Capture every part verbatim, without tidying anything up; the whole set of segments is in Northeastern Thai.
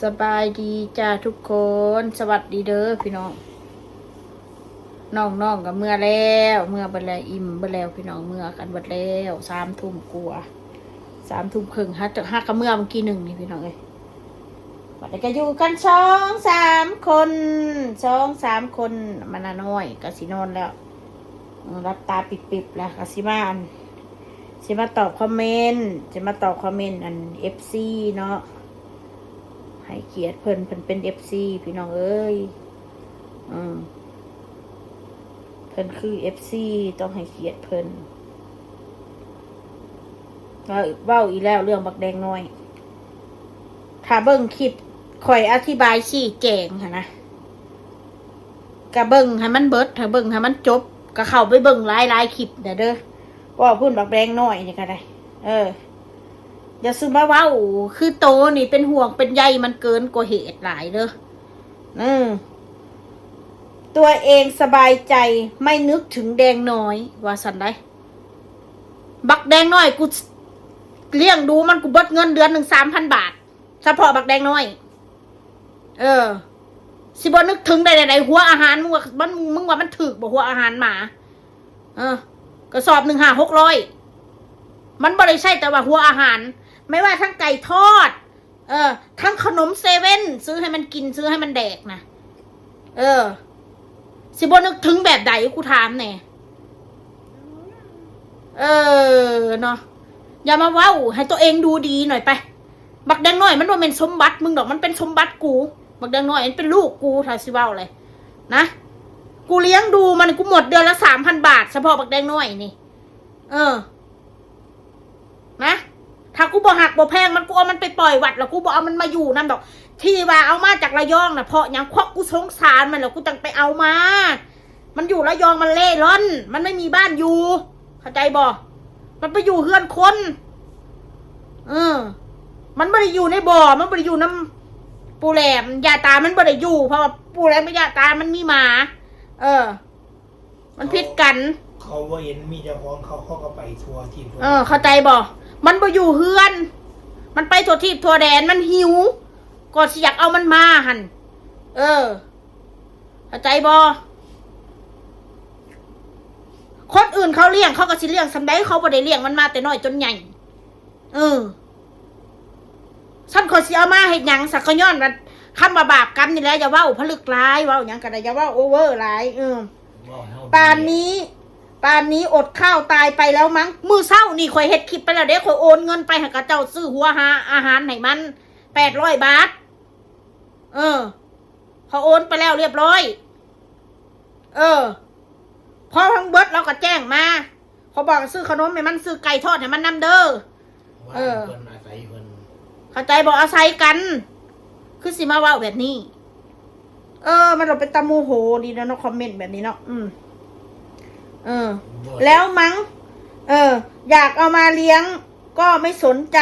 สบายดีจ้าทุกคน สวัสดีเด้อพี่น้อง น้องๆก็เมือแล้ว เมือเบิดแล้ว อิ่มเบิดแล้วพี่น้อง เมือกันเบิดแล้ว สามทุ่มกว่า สามทุ่มครึ่ง ฮักจะฮักก็เมือเมื่อกี้หนึ่งนี่พี่น้องเอ้ย บัดนี้ก็อยู่กันสองสามคน สองสามคน มันน่ะน้อยก็สินอนแล้ว เออ หลับตาปิบๆแล้ว ก็สิมาอัน สิมาตอบคอมเมนต์ สิมาตอบคอมเมนต์อัน เอฟซี เนาะ ให้เกียรติเพิ่น เพิ่นเป็น เอฟซี พี่น้องเอ้ย อืม เพิ่นคือ เอฟซี ต้องให้เกียรติเพิ่น เว้า เว้าอีกแล้วเรื่องบักแดงน้อย ถ้าเบิ่งคลิปข่อยอธิบายชี้แจงหั้นนะ ก็เบิ่งให้มันเบิด ถ้าเบิ่งให้มันจบ ก็เข้าไปเบิ่งหลายๆคลิปน่ะเด้อ เว้าพื้นบักแดงน้อยนี่ก็ได้ เออ อย่าซื้อมาเว้า คือโตนี่เป็นห่วงเป็นใยมันเกินกว่าเหตุหลายเด้อ เออ ตัวเองสบายใจ ไม่นึกถึงแดงน้อย ว่าซั่นได๋ บักแดงน้อย กูเลี้ยงดูมัน กูเบิดเงินเดือนหนึ่งสามพันบาท เฉพาะบักแดงน้อย เออ สิบ่นึกถึงได้ใดๆ หัวอาหาร มึงว่ามัน มึงว่ามันถูกบ่ หัวอาหารหมา เออ กระสอบหนึ่งห้าหกร้อย มันบ่ได้ใช่แต่ว่าหัวอาหาร ไม่ว่าทั้งไก่ทอด เออ ทั้งขนมเซเว่น ซื้อให้มันกิน ซื้อให้มันแดกนะ เออ สิบ่นึกถึงแบบใด กูถามแหน่ เออ เนาะ อย่ามาเว้า ให้ตัวเองดูดีหน่อยไป บักแดงน้อยมันบ่แม่นสมบัติมึงดอก มันเป็นสมบัติกู บักแดงน้อยมันเป็นลูกกู ถ้าสิเว้าเลยนะ กูเลี้ยงดูมัน กูหมดเดือนละสามพันบาท เฉพาะบักแดงน้อยนี่ เออ นะ ถ้ากูบ่ฮักบ่แพงมัน กูเอามันไปปล่อยวัด แล้วกูบ่เอามันมาอยู่นำดอก ที่ว่าเอามาจากระยองน่ะ เพราะหยัง เพราะกูสงสารมัน แล้วกูจั่งไปเอามา มันอยู่ระยอง มันเร่ร่อน มันไม่มีบ้านอยู่ เข้าใจบ่ มันไปอยู่เฮือนคน เออ มันบ่ได้อยู่ในบ่อ มันบ่ได้อยู่นำปู่แหลม ย่าตามันบ่ได้อยู่ เพราะว่าปู่แหลมกับย่าตามันมีหมา เออ มันผิดกัน เขาบ่เห็นมีเจ้าของเขา เขาก็ไปทั่วทีบทั่ว เออ เข้าใจบ่ มันบ่อยู่เฮือน มันไปทั่วทีบทั่วแดน มันหิว ก็สิอยากเอามันมาหั่น เออ เข้าใจบ่ คนอื่นเขาเลี้ยง เขาก็สิเลี้ยงส่ำใด เขาบ่ได้เลี้ยงมันมาแต่น้อยจนใหญ่ เออ ฉันขอยสิเอามาเฮ็ดหยัง สักก็ย้อนว่าคำว่าบาปกรรมนี่แหละ อย่าเว้าผลึกหลาย เว้าหยังก็ได้ อย่าเว้าโอเวอร์หลาย เออ เว้าให้เฮา ป่านนี้ ป่านนี้อดข้าวตายไปแล้วมั้ง มื้อเช้านี่ข่อยเฮ็ดคลิปไปแล้วเด้ ข่อยโอนเงินไปให้เขาเจ้าซื้อหัวหาอาหารให้มัน แปดร้อยบาท เออ เขาโอนไปแล้วเรียบร้อย เออ พอทั้งเบิดเราก็แจ้งมา เขาบอกซื้อขนมให้มัน ซื้อไก่ทอดให้มันนำเด้อ เออ เพิ่นอาศัยเพิ่น เข้าใจบ่ อาศัยกัน คือสิมาเว้าแบบนี้ เออ มันเราเป็นตาโมโหดีนะเนาะ คอมเมนต์แบบนี้เนาะ อืม เออ บ่ แล้วมั้ง เออ อยากเอามาเลี้ยง ก็ไม่สนใจ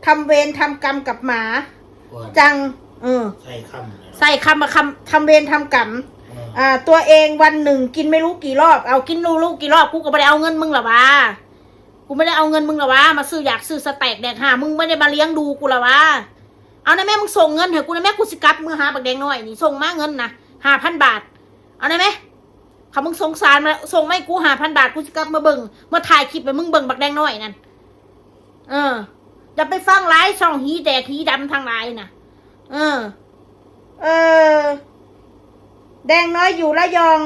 ทำเวรทำกรรมกับหมา ว่า จัง เออ ใส่คำนะ ใส่คำมาคำ ทำเวรทำกรรม เออ อ่า ตัวเองวันหนึ่งกินไม่รู้กี่รอบ เอา กินรู้รู้กี่รอบ กูก็บ่ได้เอาเงินมึงละวะ กูไม่ได้เอาเงินมึงละวะ มาซื้ออยากซื้อสเต็กแดกห่า มึงไม่ได้มาเลี้ยงดูกูละวะ เอานะแม่ มึงส่งเงินให้กูนะแม่ กูสิกลับมือหาบักแดงน้อยนี่ ส่งมาเงินนะ ห้าพันบาท เอานะแม่ คันมึงสงสารมา ส่งมาให้กู ห้าพันบาท กูสิกลับมาเบิ่ง มาถ่ายคลิปให้มึงเบิ่งบักแดงน้อยนั่น เออ อย่าไปฟังหลายช่องหีแดกหีดำทั้งหลายน่ะ เออ เออ แดงน้อยอยู่ระยอง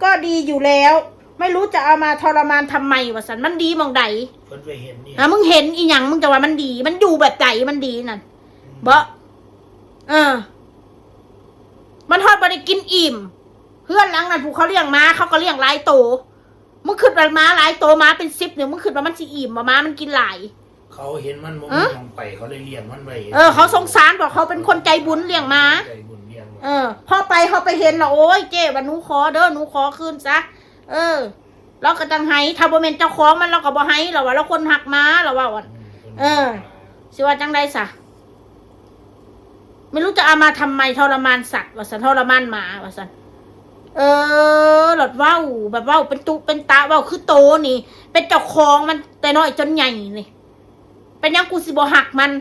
ก็ดีอยู่แล้ว ไม่รู้จะเอามาทรมานทำไม ว่าซั่น มันดีหม่องใด เพิ่นไปเห็นนี่ อ่ะ มึงเห็นอีหยัง มึงจะว่ามันดี มันอยู่แบบใด มันดีนั่น อืม บ่ เออ มันฮอดบ่ได้กินอิ่ม เฮือนหลังนั้นผู้เขาเลี้ยงหมา เขาก็เลี้ยงหลายโต มึงคิดว่าหมาหลายโต หมาเป็นสิบเนี่ย มึงคิดว่ามันสิอิ่มบ่ หมามันกินหลาย เขาเห็นมันบ่ ฮะ มีหม่องไป เขาเลยเลี้ยงมันไว้ เออ เขาสงสาร บอกเขาเป็นคนใจบุญเลี้ยงหมา ใจบุญเลี้ยงไว้ เออ พอไปเขาไปเห็นแล้ว โอ้ย เจ้ว่าหนูขอเด้อ หนูขอคืนซะ เออ เราก็จั่งให้ ถ้าบ่แม่นเจ้าของมัน เราก็บ่ให้ เราว่าเราคนฮักหมา เราว่า อืม เออ สิว่าจั่งใดซะ ไม่รู้จะเอามาทำไม ทรมานสัตว์ ว่าซั่น ทรมานหมา ว่าซั่น เออ หลอดเว้า แบบเว้าเป็นตุเป็นตะ เว้าคือโตนี่ เป็นเจ้าของมันแต่น้อยจนใหญ่นี่ เป็นหยังกูสิบ่ฮักมัน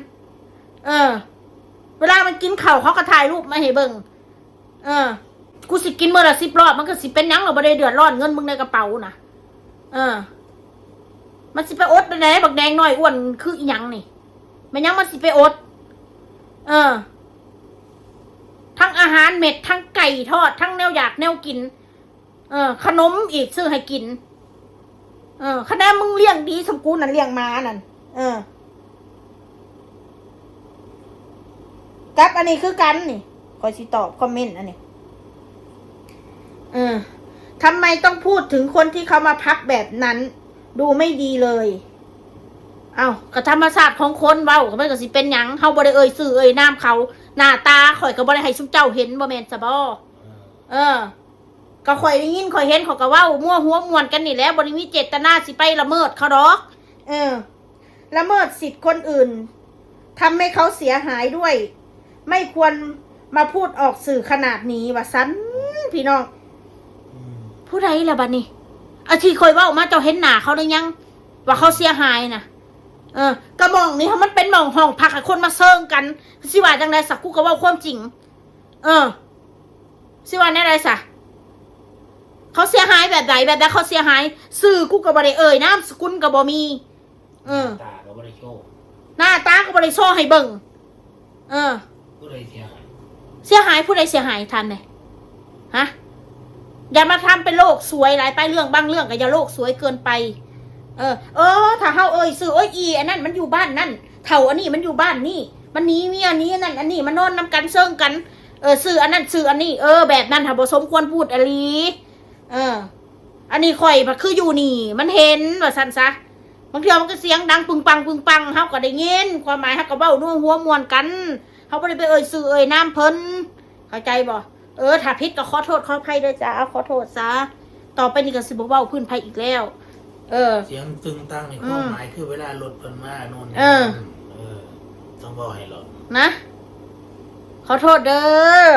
เออ เวลามันกินข้าวเขาก็ถ่ายรูปมาให้เบิ่ง เออ กูสิกินมื้อละสิบรอบ มันก็สิเป็นหยังหรอ บ่ได้เดือดร้อนเงินมึงในกระเป๋านะ เออ มันสิไปอดได้ไหน บักแดงน้อยอ้วนคืออีหยังนี่ มันยังมันสิไปอด เออ ทั้งอาหารเม็ด ทั้งไก่ทอด ทั้งแนวอยากแนวกิน เออ ขนมอีกซื้อให้กิน เออ คะแนนมึงเลี้ยงดีสมกูนั่นเลี้ยงหมานั่น เออ กับอันนี้คือกันนี่ ข้อยสิตอบคอมเมนต์อันนี้ เออ ทำไมต้องพูดถึงคนที่เขามาพักแบบนั้น ดูไม่ดีเลย เอ้า ก็ธรรมชาติของคนเว้า ก็มันก็สิเป็นหยัง เฮาบ่ได้เอ่ยชื่อเอ่ยนามเขา หน้าตาข้อยก็บ่ได้ให้ซุมเจ้าเห็น บ่แม่นซะบ่ เออ ก็ข้อยได้ยินข้อยเห็นข้อยก็เว้ามั่วหัวม่วนกันนี่แหละ บ่ได้มีเจตนาสิไปละเมิดเขาดอก เออ ละเมิดสิทธิ์คนอื่น ทำให้เขาเสียหายด้วย ไม่ควรมาพูดออกสื่อขนาดนี้ ว่าซั่น พี่น้อง อืม ผู้ใดล่ะบัดนี้ อาที่ข้อยเว้ามาเจ้าเห็นหน้าเขาหรือยัง ว่าเขาเสียหายนะ เออ ก็หม่องนี่มันเป็นหม่องห้องพักให้คนมาเซิงกัน สิว่าจั่งใดซะ กูก็เว้าความจริง เออ สิว่าแนวใดซะ เขาเสียหายแบบใด แบบใดเขาเสียหาย ชื่อกูก็บ่ได้เอ่ย นามสกุลก็บ่มี เออ หน้าตาก็บ่ได้โชว์ หน้าตาก็บ่ได้โชว์ให้เบิ่ง เออ ผู้ใดเสียหาย เสียหายผู้ใดเสียหาย ถามแหน่ ฮะ อย่ามาทำเป็นโลกสวยหลายไป เรื่องบางเรื่องก็อย่าโลกสวยเกินไป เออ เออ ถ้าเฮาเอ่ยชื่อ โอ้ย อีอันนั้นมันอยู่บ้านนั่น เฒ่าอันนี้มันอยู่บ้านนี่ มันหนีเมียหนีอันนั้นอันนี้ มานอนนำกันเซิงกัน เออ ชื่ออันนั้นชื่ออันนี้ เออ แบบนั้นหาบ่สมควรพูดอะลี เออ อันนี้ข้อยบัดคืออยู่นี่ มันเห็นว่าซั่นซะ บางเทื่อมันก็เสียงดังปึงปังปึงปัง เฮาก็ได้ยิน ความหมายเฮาก็เว้านัวหัวม่วนกัน เฮาบ่ได้ไปเอ่ยชื่อเอ่ยนามเพิ่น เข้าใจบ่ เออ ถ้าผิดก็ขอโทษขออภัยเด้อจ้า เอาขอโทษซะ ต่อไปนี้ก็สิบ่เว้าพื้นไผอีกแล้ว เออ เสียงตึงตังนี่ อืม ความหมายคือเวลารถเพิ่นมาโน่น เออ นี่นั่น เออ ต้องเว้าให้หลอก นะ ขอโทษเด้อ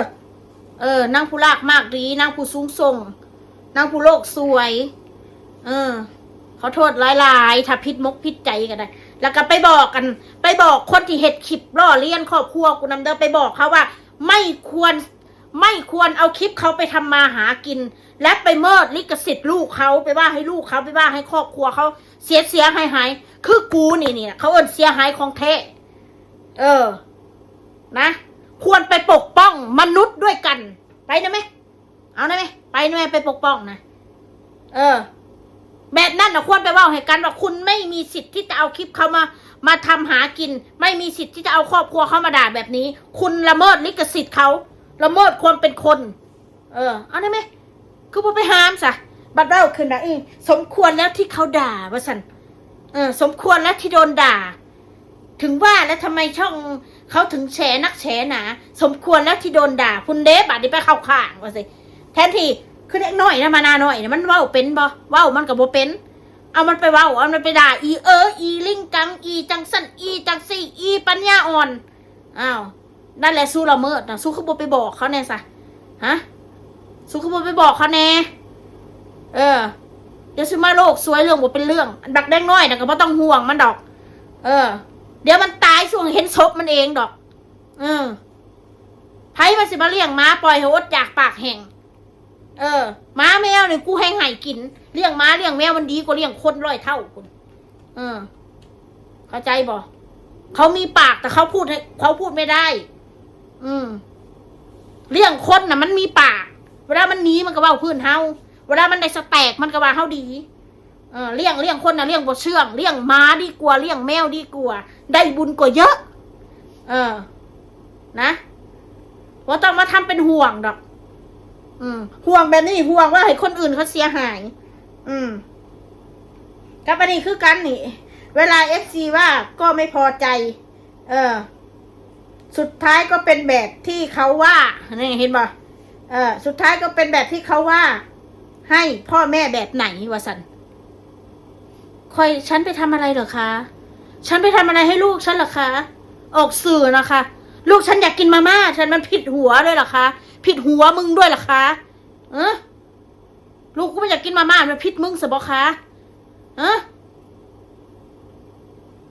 เออ นางผู้ลากมากดี นางผู้สูงส่ง นางผู้โลกสวย เออ ขอโทษหลายๆ ถ้าผิดมกผิดใจก็ได้ แล้วก็ไปบอกกัน ไปบอกคนที่เฮ็ดคลิปล้อเลียนครอบครัวกูนำเด้อ ไปบอกเขาว่า ไม่ควร ไม่ควรเอาคลิปเขาไปทำมาหากิน และไปเมิดลิขสิทธิ์ลูกเขา ไปว่าให้ลูกเขา ไปว่าให้ครอบครัวเขา เสียเสียหายหาย คือกูนี่นี่นะ เขาเอิ้นเสียหายของแท้ เออ นะ ควรไปปกป้องมนุษย์ด้วยกัน ไปนะแม่ เอานะแม่ ไปนะแม่ ไปปกป้องนะ เออ แบบนั้นนะควรไปเว้าให้กันว่าคุณไม่มีสิทธิ์ที่จะเอาคลิปเขามา มาทำหากิน ไม่มีสิทธิ์ที่จะเอาครอบครัวเขามาด่าแบบนี้ คุณละเมิดลิขสิทธิ์เขา ละเมิดความเป็นคน เออ เอาได้ไหม คือบ่ไปห้ามซะ บัดเว้าขึ้นนะ อือ สมควรแล้วที่เขาด่า ว่าซั่น เออ สมควรแล้วที่โดนด่า ถึงว่าแล้วทำไมช่องเขาถึงแฉนักแฉหนา สมควรแล้วที่โดนด่า คุณเด้ บัดนี้ไปเข้าข้างว่าสิ แทนที่ คือเด็กน้อยนะ มานาน้อยนะ มันเว้าเป็นบ่ เว้ามันก็บ่เป็น เอามันไปเว้า เอามันไปด่า อีเออ อีลิงกัง อีจังซั่น อีจังซี่ อีปัญญาอ่อน อ้าว นั่นแหละ สู้ละเมิดนะ สู้คือบ่ไปบอกเขาแน่ซะ ฮะ สู้คือบ่ไปบอกเขาแน่ เออ เดี๋ยวสิมาโลกสวยเรื่องบ่เป็นเรื่อง อันบักแดงน้อยน่ะก็บ่ต้องห่วงมันดอก เออ เดี๋ยวมันตาย สู้เห็นศพมันเองดอก เออ ไผมันสิมาเลี้ยงหมา ปล่อยให้อดอยากปากแห้ง เออ หมาแมวนี่กูแฮงให้กิน เลี้ยงหมาเลี้ยงแมวมันดีกว่าเลี้ยงคนร้อยเท่าพุ้น เออ เข้าใจบ่ เขามีปากแต่เขาพูดให้ เขาพูดไม่ได้ อืม เลี้ยงคนน่ะมันมีปาก เวลามันหนีมันก็เว้าพื้นเฮา เวลามันได้สแต็กมันก็ว่าเฮาดี เออ เลี้ยง เลี้ยงคนน่ะเลี้ยงบ่เชื่อง เลี้ยงหมาดีกว่า เลี้ยงแมวดีกว่า ได้บุญกว่าเยอะ เออ นะ บ่ต้องมาทำเป็นห่วงดอก อืม ห่วงแบบนี้ ห่วงว่าให้คนอื่นเขาเสียหาย อืม กับอันนี้คือกันนี่ เวลาเอฟซีว่าก็ไม่พอใจ เออ สุดท้ายก็เป็นแบบที่เขาว่า นี่เห็นบ่ เออ สุดท้ายก็เป็นแบบที่เขาว่า ให้พ่อแม่แบบไหน ว่าซั่น ข้อย ฉันไปทำอะไรเหรอคะ ฉันไปทำอะไรให้ลูกฉันเหรอคะ ออกสื่อนะคะ ลูกฉันอยากกินมาม่า ฉันมันผิดหัวด้วยเหรอคะ ผิดหัวมึงด้วยเหรอคะ เออ ลูกกูไม่อยากกินมาม่า มันผิดมึงซะบ่คะ เออ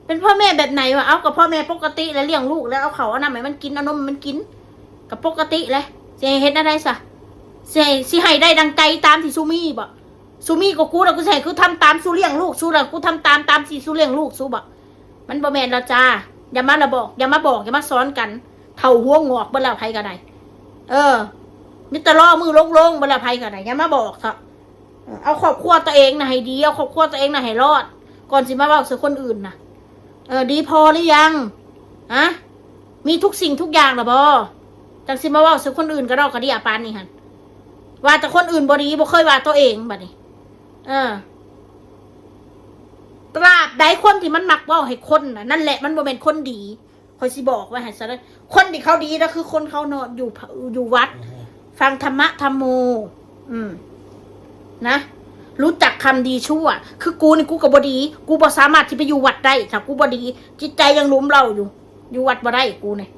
เป็นพ่อแม่แบบไหนวะ เอากับพ่อแม่ปกติแล้วเลี้ยงลูกแล้วเอาเขาวเอาน้ำให้มันกินเอานมให้มันกินกับปกติเลยสิให้เฮ็ดอะไรซะสิให้สิให้ได้ดังใจตามที่สูมีบ่สูมีก็กูแล้วกูสิให้กูทำตามสูเลี้ยงลูกสูแล้วกูทำตามตามที่สูเลี้ยงลูกสูบ่มันบ่แม่นแล้วจ้า อย่ามาละบอก อย่ามาบอก อย่ามาสอนกันเฒ่าหัวงอกเบิ่แล้วไผก็ได้ เออ มีแต่ล้อมือลงๆเบิ่แล้วไผก็ได้ อย่ามาบอกเถอะ เออเอาครอบครัวตัวเองนะให้ดีเอาครอบครัวตัวเองนะให้รอด ก่อนสิมาเว้าใส่คนอื่นนะเออ ดีพอหรือยังฮะมีทุกสิ่งทุกอย่างหรือบ่จังสิมาเว้าใส่คนอื่นกระดอกกระเดียปานนี่หันว่าแต่คนอื่นบ่ดีบ่เคยว่าตัวเองบัดนี้ เออตราบใดคนที่มันมักเว้าให้คนนะนั่นแหละมันบ่เป็นคนดีคอยสิบอกไว้ให้ซะเลยคนที่เขาดีนะคือคนเขาเนาะอยู่อยู่วัด ฟังธรรมะธรรมโม อืม นะ รู้จักคำดีชั่ว คือกูนี่กูก็บ่ดี กูบ่สามารถที่ไปอยู่วัดได้ ถ้ากูบ่ดี จิตใจยังหลุมเหล้าอยู่ อยู่วัดบ่ได้กูเนี่ย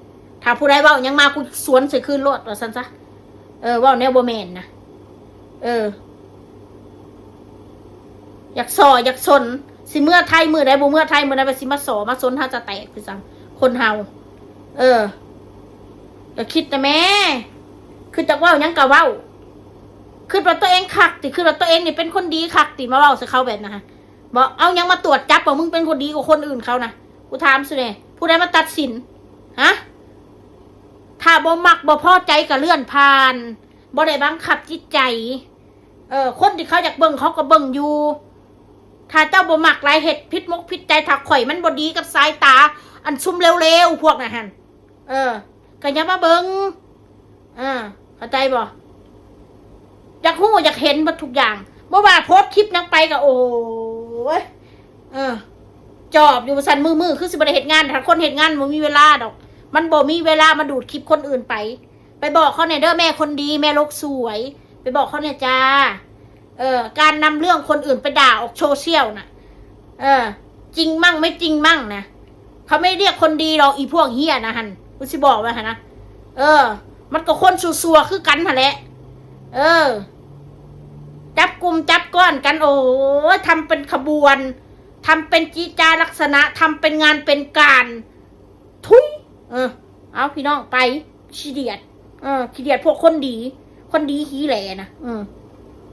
ถ้าผู้ใดเว้าหยังมากูสวนใส่คืนโลดว่าซั่นซะ เออ เว้าแนวบ่แม่นนะ เออ อยากส่ออยากสน สิเมือไทยมื้อใดบ่เมือไทยมื้อใดว่าสิมาส่อมาสนหาจะแตกคือซั่นคนเฮา เออ ก็คิดนะแม่ คือจักเว้าหยังก็เว้า คือว่าตัวเองคักติ คือว่าตัวเองนี่เป็นคนดีคักติ มาเว้าใส่เขาแบบนั้นฮะ บอกเอาหยังมาตรวจจับว่ามึงเป็นคนดีกว่าคนอื่นเขานะ กูถามสุดเลย ผู้ใดมาตัดสิน ฮะ ถ้าบ่มักบ่พอใจก็เลื่อนผ่าน บ่ได้บังคับจิตใจ เออ คนที่เขาอยากเบิ่งเขาก็เบิ่งอยู่ ถ้าเจ้าบ่มักหลายเฮ็ดผิดมกผิดใจ ถ้าข่อยมันบ่ดีกับสายตา อันซุ่มเลวๆพวกนั้นหั่น เออ ก็อย่ามาเบิ่ง เออ เข้าใจบ่ อยากฮู้อยากเห็นเบิดทุกอย่าง บ่ว่าโพสต์คลิปหยังไปก็ โอ้ย เออ จอบอยู่ว่าซั่น มื้อๆ คือสิบ่ได้เฮ็ดงาน ถ้าคนเฮ็ดงานบ่มีเวลาดอก มันบ่มีเวลามาดูดคลิปคนอื่นไป ไปบอกเขาแหน่เด้อ แม่คนดี แม่โลกสวย ไปบอกเขาแหน่จ้า เออ การนำเรื่องคนอื่นไปด่าออกโซเชียลน่ะ เออ จริงมั่งไม่จริงมั่งนะ เขาไม่เรียกคนดีหรอก อีพวกเฮี้ยนะหั่น กูสิบอกไว้หั่นนะ เออ มันก็คนซัวๆคือกันหั่นแหละ เออ จับกลุ่มจับก้อนกัน โอ้ย ทำเป็นขบวน ทำเป็นจีจาลักษณะ ทำเป็นงานเป็นการ ทุย เออ เอาพี่น้องไป ขี้เดียด เออ ขี้เดียดพวกคนดี คนดีขี้แหล่นะ เออ